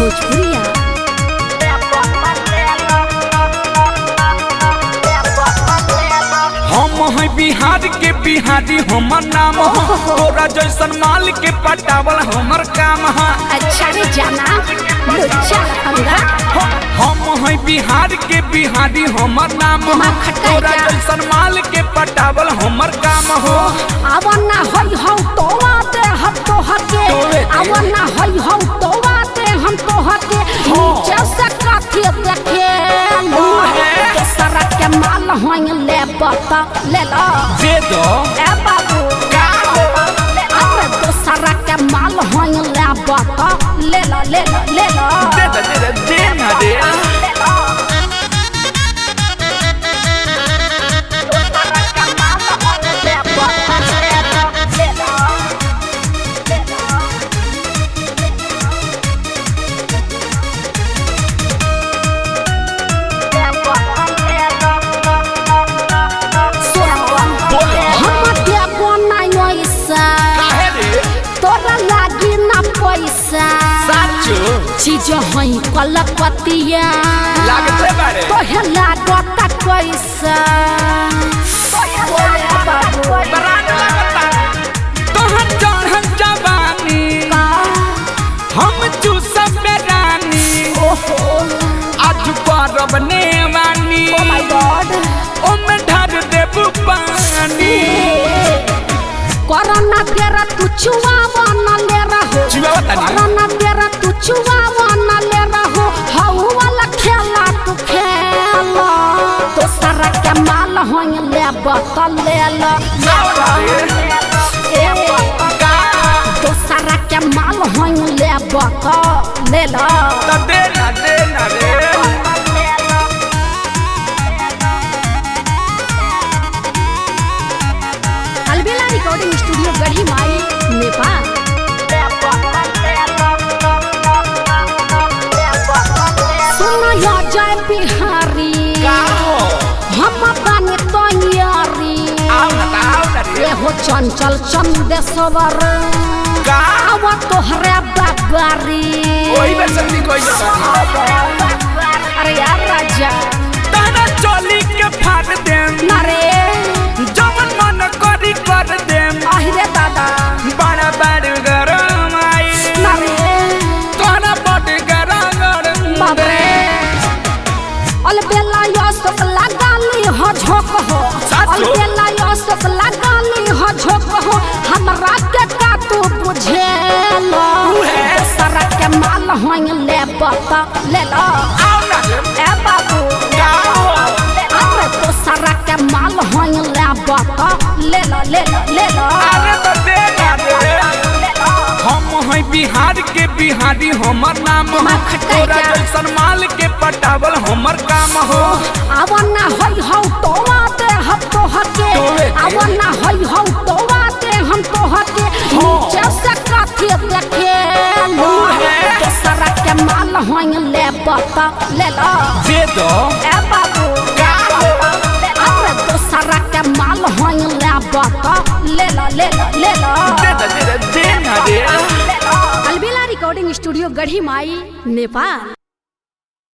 भोजपुरिया। हम है बिहार के बिहारी, हमर नाम हो। तोरा जैसन माल के पटावल हमर काम है। अच्छा रे जाना लुच्चा लफंगा। हम है बिहार के बिहारी, हमर नाम हो। दिमाग खटका है तोरा क्या? जैसन माल के पटावल हमर काम हो। आवा ना होई हौ तो दे हम तोहके। तोवे दे। आवा ना होई हौ तो दे हम तोहके। नीचे से कथी देखे उहे। दोसरा के माल होई ले बता ले लो। दे दो। ए बाबू का हो? अरे दोसरा के माल होई ले बता ले लो ले लो ले लो। दे दे दे दे दे ना दे। बोलो। हम देबो ना ऐसा। काहे रे? तोरा लागी ना पैसा। साचो? चीज हई कलकतिया। लागते बारे। तोहे लागता कैसा? बोले बाबू। बरात लागता तोहर चढ़ल जवानी। का? हम चूसब रानी। ओहो। आज परब नेवानी। ओ my God. ओमे ढार देबू पानी। कोरोना तेरा तू चुआवा न ले रहो। चुआवा तानी। कोरोना तेरा तू चुआवा न ले रहो। हऊ वाला खेला तू खेला। दोसरा के माल होई ले बतल ले लो। ए का? दोसरा के माल होई ले बतल ले लो। त दे ना दे ना रे। अलबेला रिकॉर्डिंग स्टूडियो गढ़ी माई नेपाल। सुनो यो जय बिहारी। का हो? हम बानी तैयारी। आओ ना त आओ ना रे। एहो चंचल चंदेश्वर। का? आवा तोहरे बाबारी। ओही में संदी कोई ना। अरे यार राजा। तारा चोली के फाड़ देम। ना रे। जवन मन करी कर देम। आहिरे दादा। बड़ा बड़ गरम आई। ना रे। तोहरा बड़ गरम गरम। बाप रे। अलबेला अशोक लगाली हो झोंक हो। साचो? अलबेला अशोक लगाली हो झोंक हो। हमरा के का तू बुझेलो? उहे। दोसरा के माल होई ले बता ले लो। आओ ना रे। ए बाबू। का हो? अरे दोसरा के माल होई ले बता ले लो ले लो ले लो। अरे तो दे ना रे। हम है बिहार के बिहारी, हमर नाम हो। दिमाग खटका है तोरा क्या? जैसन माल के पटावल हमर काम हो। आवा ना होई हौ तो दे हम तोहके। तोवे दे। आवा ना होई हौ तो दे हम तोहके। नीचे से कथी देखे उहे। दोसरा के माल होई ले बता ले लो। दे दो। ए बाबू। का हो? अरे दोसरा के माल होई ले बता ले लो ले लो ले लो। दे दे दे दे दे ना रे। अलबेला रिकॉर्डिंग स्टूडियो गढ़ी माई नेपाल।